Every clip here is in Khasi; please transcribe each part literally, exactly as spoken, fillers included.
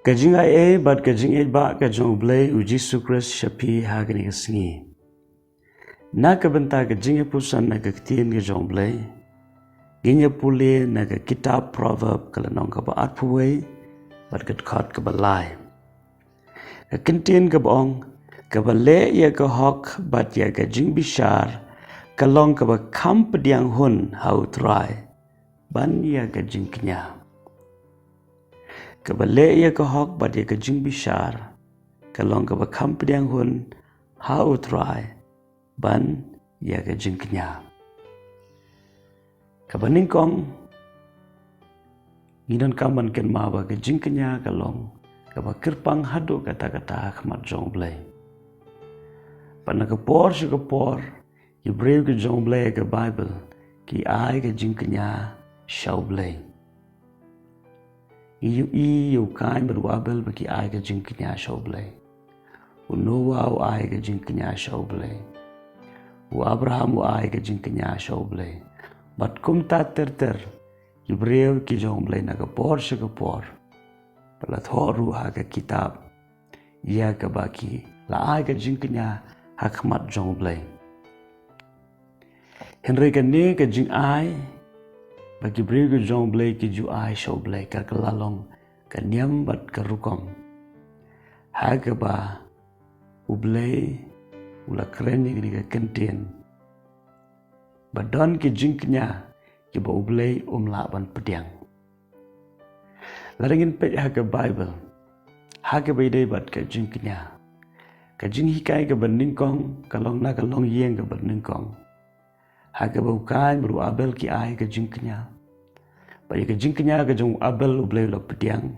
Ka jingai ei bad ka jingïeit ba ka jong U Blei U Jisu Khrist sha phi ha kane ka sngi. Na ka bynta ka jingïapuson na ka ktien ka jong U Blei, ngin ïa pule na ka kitab Proverb ka lynnong kaba arphew wei bad ka dkhot kaba lai. Ka kyntien kaba ong, kaba leh ïa ka hok bad ïa ka jingbishar ka long kaba kham pdiang hun ha U Trai ban ïa ka jingkñia. Kaba leh ïa ka hok bad ïa ka jingbishar ka long kaba kham pdiang hun ha U Trai ban ïa ka jingkñia. Kaba nyngkong, ngi donkam ban kynmaw ba ka jingkñia ka long kaba kyrpang haduh katta katta ha khmat jong U Blei. Bad na ka por sha ka por, ki briew ki jong U Blei ha ka Baibl ki ai ka jingkñia sha U Blei. Ngi ïohi ïa u Kain bad u Abel ba ki ai ka jingkñia sha U Blei. U Noah u ai ka jingkñia sha U Blei. U Abraham u ai ka jingkñia sha U Blei. Bad kumta ter ter ki briew ki jong U Blei na ka por sha ka por ba la thoh ruh ha ka kitab ïa kaba ki la ai ka jingkñia ha khmat jong U Blei. Hynrei kane ka jingai ba ki briew ki jong U Blei ki ju ai sha U Blei ka kylla long ka niam bad ka rukom ha kaba U Blei u la kren ïa kane ka kyntien ba don ki jingkñia kiba U Blei um lah ban pdiang. Lada ngin peit ha ka Baibl ha kaba ïadei bad ka jingkñia, ka jinghikai kaba nyngkong ka long na ka longïing kaba nyngkong ha kaba u Kain bad u Abel ki ai ka jingkñia. Bad ïa ka jingkñia ka jong u Abel U Blei u la pdiang,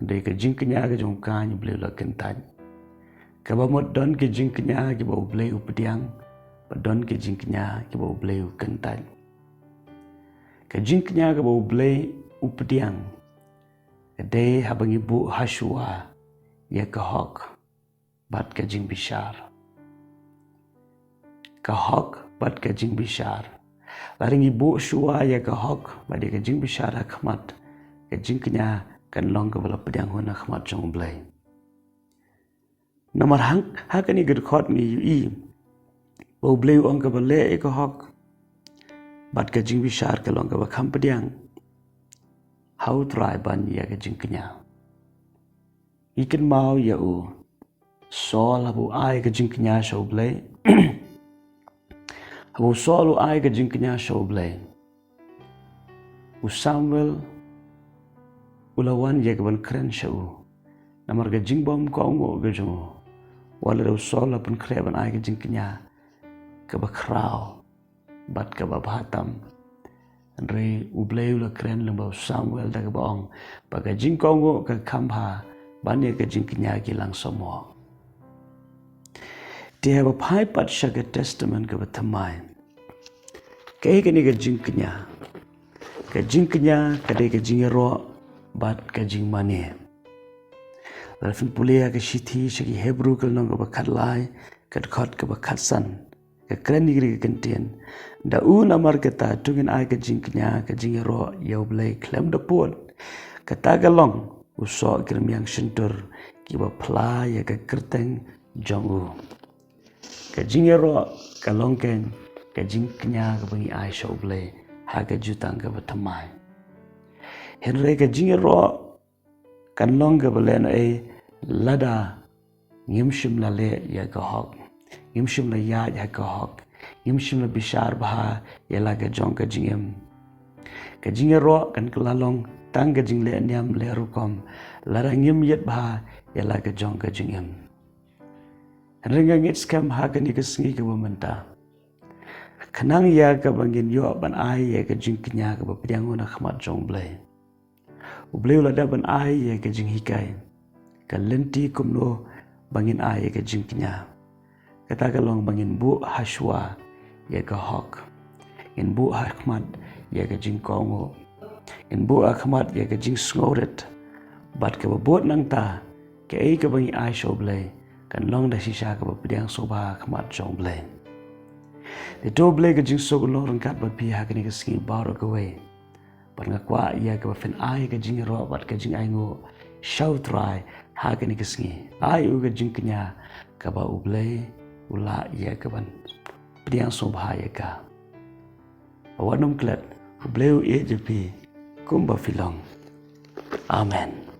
hynrei ka jingkñia ka jong u Kain U Blei u la kyntait. Kaba mut don ki jingkñia kiba U Blei u pdiang bad don ki jingkñia kiba U Blei u kyntait. Ka jingkñia kaba U Blei u pdiang ka dei haba ngi buh ha shuwa ïa ka hok bad ka jingbishar. Ka hok bad ka jingbishar. Lada ngi buh shuwa ïa ka hok bad ïa ka jingbishar ha khmat, ka jingkñia kan long kaba la pdiang hun ha khmat jong U Blei. Namar ha kane ka dkhot ngi ïohi ba U Blei u ong kaba leh ïa ka hok bad ka jingbishar ka long kaba kham pdiang ha U Trai ban ïa ka jingkñia. Ngi kynmaw ïa u Saul haba u ai ka jingkñia sha U Blei. Haba u Saul u ai ka jingkñia sha U Blei, u Samuel u la wan ïa ka ban kren sha u. Namar ka jingbym kohnguh ka jong u, wat lada u Saul u la pynkhreh ban ai ka jingkñia kaba khraw bad kaba bha tam, hynrei U Blei u la kren lyngba u Samuel da kaba ong ba ka jingkohnguh ka kham bha ban ïa ka jingkñia ki langsamok. Te haba phai pat sha ka Testament kaba thymmai, kaei kane ka jingkñia? Ka jingkñia ka dei ka jingïaroh bad ka jingmane. Lada phin pule ïa ka shithi sha ki Hebru ka lynnong kaba khatlai, ka dkhot kaba khatsan, ka kren ïa kane ka kyntien: Da u namar kata to ngin ai ka jingkñia ka jingïaroh ïa U Blei khlem da pud. Kata ka long u soh ki rmiang shyntur kiba phla ïa ka kyrteng jong u. Ka jingïaroh ka long keiñ ka jingkñia kaba ngi ai sha U Blei ha ka jutang kaba thymmai. Hynrei ka jingïaroh kan long kaba lehnohei lada ngim shym la leh ïa ka hok, ngim shym la ïaid ha ka hok, ngim shym la bishar bha ïa la ka jong ka jingim. Ka jingïaroh kan kylla long tang ka jingleh niam leh rukom lada ngim ïit bha ïa la ka jong ka jingim. Hynrei nga ngeit skhem ha kane ka sngi kaba mynta, khnang ïa kaba ngin ïoh ban ai ïa ka jingkñia kaba pdiang hun ha khmat jong U Blei, U Blei u la dep ban ai ïa ka jinghikai, ka lynti kumno ba ngin ai ïa ka jingkñia. Kata ka long ba ngin buh ha shuwa ïa ka hok, ngin buh ha khmat ïa ka jingkohnguh, ngin buh ha khmat ïa ka jingsngewrit. Bad kaba bud nangta, kaei kaba ngi ai sha U Blei kan long da shisha kaba pdiang sngewbha ha khmat jong U Blei. Te to U Blei ka jingsuk un long ryngkat bad phi ha kane ka sngi baroh kawei. Bad nga kwah ïa kaba phin ai ka jingïaroh bad ka jingainguh sha U Trai ha kane ka sngi. Ai u ka jingkñia kaba U Blei u lah ïa ka ban pdiang sngewbha ïa ka. Wat nym klet, U Blei u ïeit ïa phi kumba phi long. Amen.